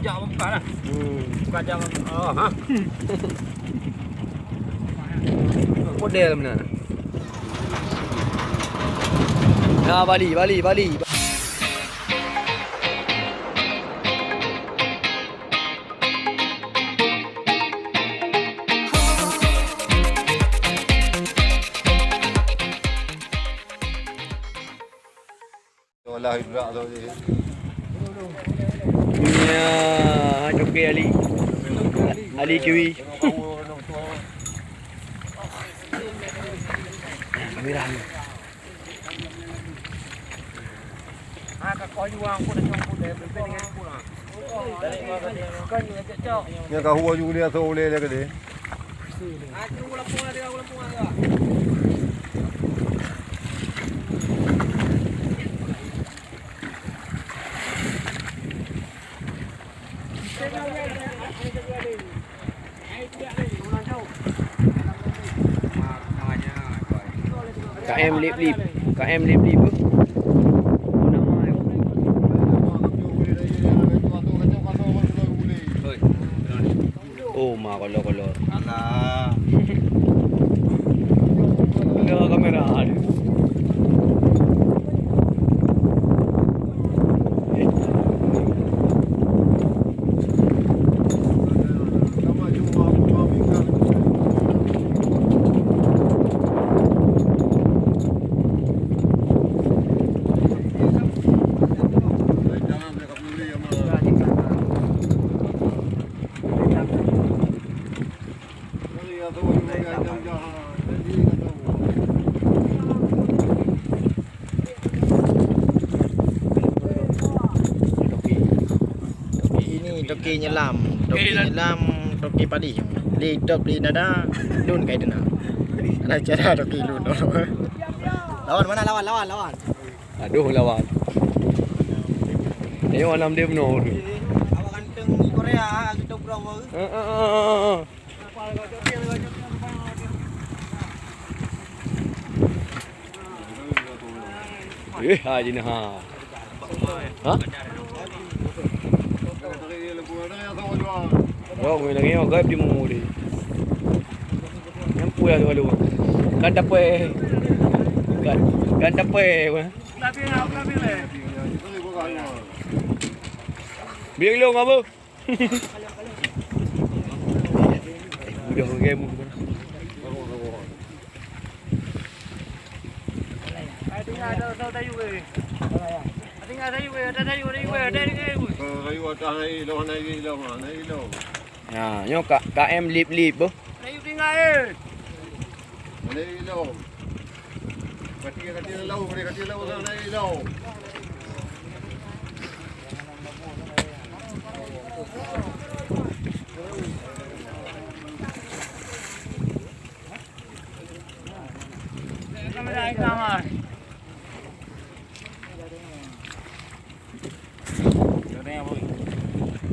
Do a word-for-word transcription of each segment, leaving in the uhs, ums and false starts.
Jak buka lah. Hmm. Buka jam, oh, ha. Model benar. Nah, Bali, Bali, Bali. Walah, ibrak tu je. Ya, joki Ali. Ali Kiwi. Kamera ni. Nyang ka hua ju dia, so uleh dia ke dia. K M lip-lip. K M lip-lip. Oh, nama, eh. Oh, ma, kolor-kolor. Alah. Ada kamera ada. Ini toki nyelam, toki nyelam, toki padih. Li tok li nada, lun kai dena. Ada cara toki lun. Lawan mana lawan, lawan, lawan. Aduh, lawan. Ayo, anam dia bunoe tu. Awak ganteng Korea, ganteng pura. Heeh, heeh, heeh, heeh. Eh, ha, jina ha. Ha? Yo, ngui lagi, yo, gaib di mu di. Nyang pui lalu, lalu. Kan dapet. Kan, kan dapet, weh. Biar lo ngapa? Udah game. Tinggal ada, ada dayu, weh. Tinggal dayu, weh. Ada dayu, dayu, weh. Ada dayu, weh. Rayu atas naik, ilong naik, ilong, naik, ilong. Ha, nyoe ka, K M lip-lip, boh. Naik tinggal, eh. Naik ilong. Kati, kati laut, kati laut, naik ilong.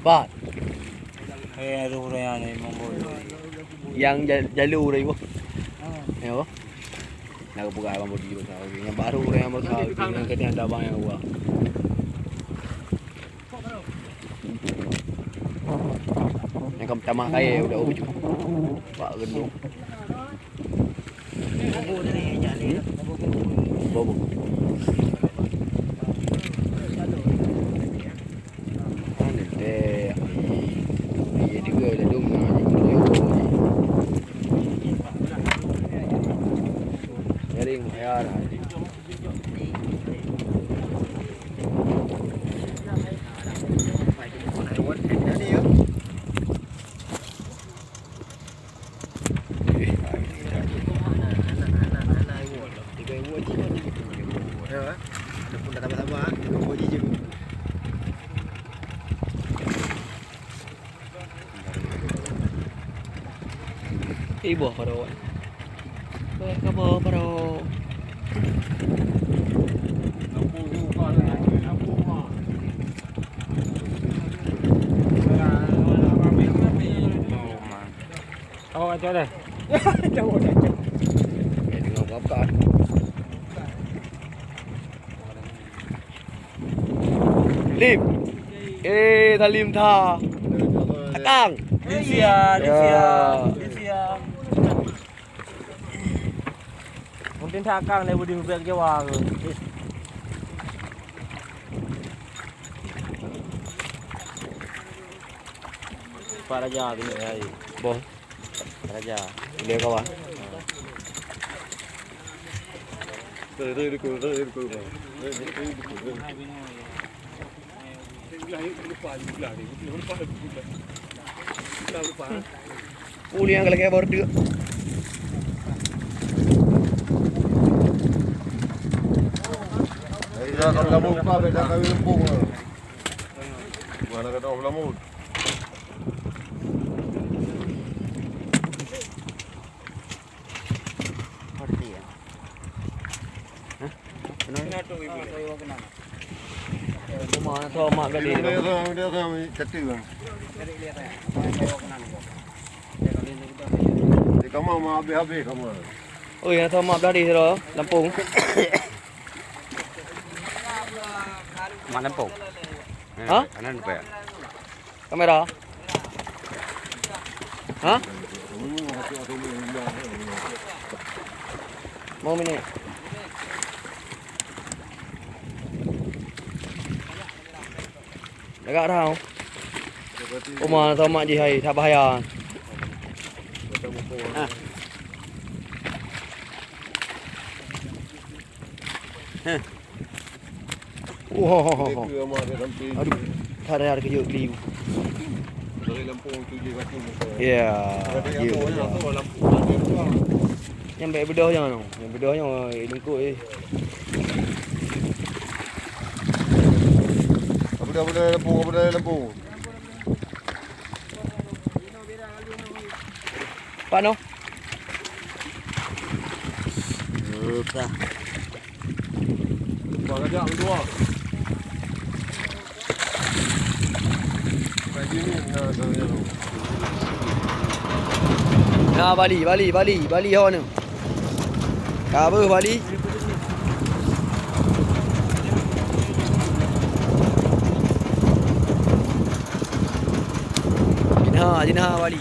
Bat. Eh, aduh, urang ni membawa. Yang ja-, jalur tadi, boh. Ya, boh. Nak buka abang bodi, boh. Yang baru urang yang besar, yang kena ada abang yang dua. Yang kamu tamah kaya udah ujuk. Pak gendong. Bobo. Mana deh? Iya juga ada dong, nah, ini dulu yang bawa ni. Jaring, ya, nah. Iboh paro. Ka boh paro. Oh, man. Oh, kacau deh. Kacau, kacau. Eh, dengan kakak. Lim. Eh, Salim tha. Akang. Linsia, linsia, linsia. Mungkin tha akang lé budi bubek Jawa ke. Pak Raja tu ni, hai. Boh. Raja. Dia kawan. Uli yang kalau kayak border. Dari dah kalau kamu buka, beda kawin lempung. Mana kata orang lama? Hah? Kenapa? Rumah atau mak gadis tu? Dia orang, dia orang catu bang. Di kamar mah habis-habis kamar. Oh, yang sama belah di sini, Lampung. Mak Lampung. Ha? Kanan apa ya? Kamera. Ha? Mau minit. Lagak dah. Uma sama jih hai, tak bahaya. Ha. Heh. Woh. Aduh, tak ada harga jok beli. Ya, ya, ya. Nyampe bedoh jangan. Yang bedoh nyoe lingkuk eh. Apa dah, apa dah lempung, apa dah lempung. Pak noh. Buka. Buka kajak meutuah. Nah, Bali, Bali, Bali, Bali ho ni. Ka beuh Bali. Jinha, jinha Bali.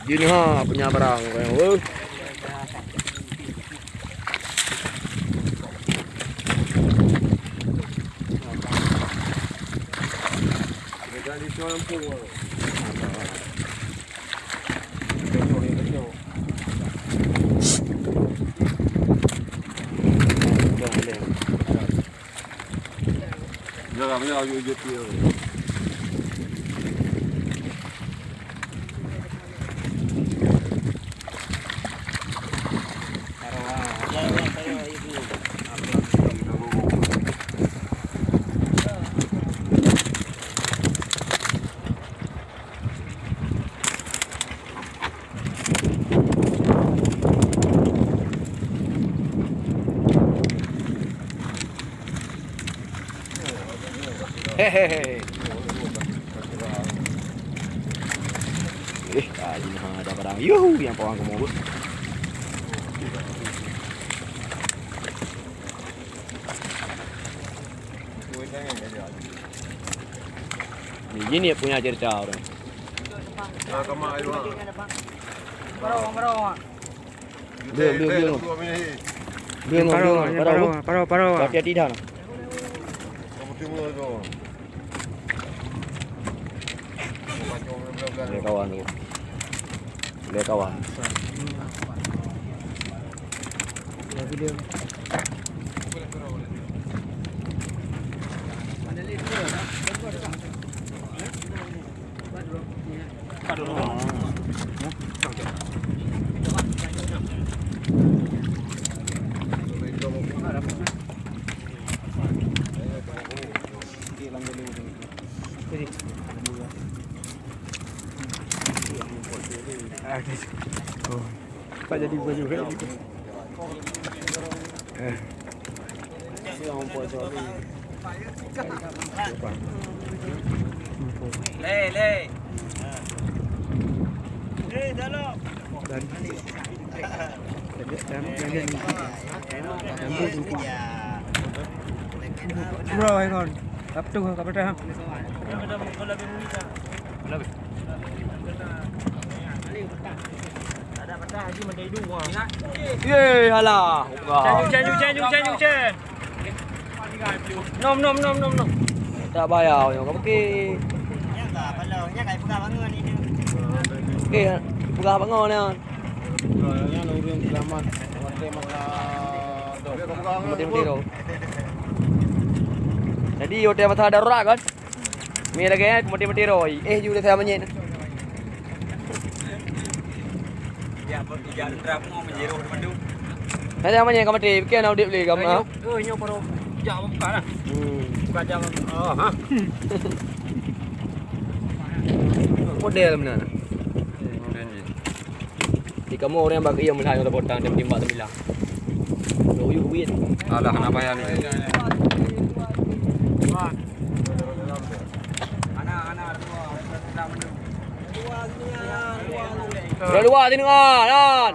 Jinha punya barang, weh. Hehehe. Eh, ah, ini ada barang. Yuhu, yang pawang kamu. Ni, ini punya cerita orang. Belum, belum, belum. Belum, belum, belum. Paro, paro, paro. Hati-hati dah. Boleh kawan tu. Boleh kawan. Oh. Tak jadi baju. Eh. Lei, lei. Lei, dalam. Dan Bro, hai kon. Kap tu, kap tu. Ye, alah. Cen, cen, cen, cen, cen, cen. Nom, nom, nom, nom, nom. Tak bayar, nyoe ka bukit. Okey, peugah bangun ni. Nyan ureueng selamat watèe masa dom. Mati-mati roh. Jadi, watèe masa darurat kan? Mi lagèe nyan, mati-mati roh. Eh, ju dah saya manyet. Ya, ya, drama menjeruh teman tu. Saya manyet ka mati, bukan nak udip lagi, kamu, ah? Oh, nyoe baru jak buka lah. Hmm. Buka jam, oh, ha. Model mana? Model ni. Di kamu orang bagi yang melihat yang potang dan timbak sembilan. Lo yuk win. Alah, nak payah ni. Dah luar sini, ah, Nan.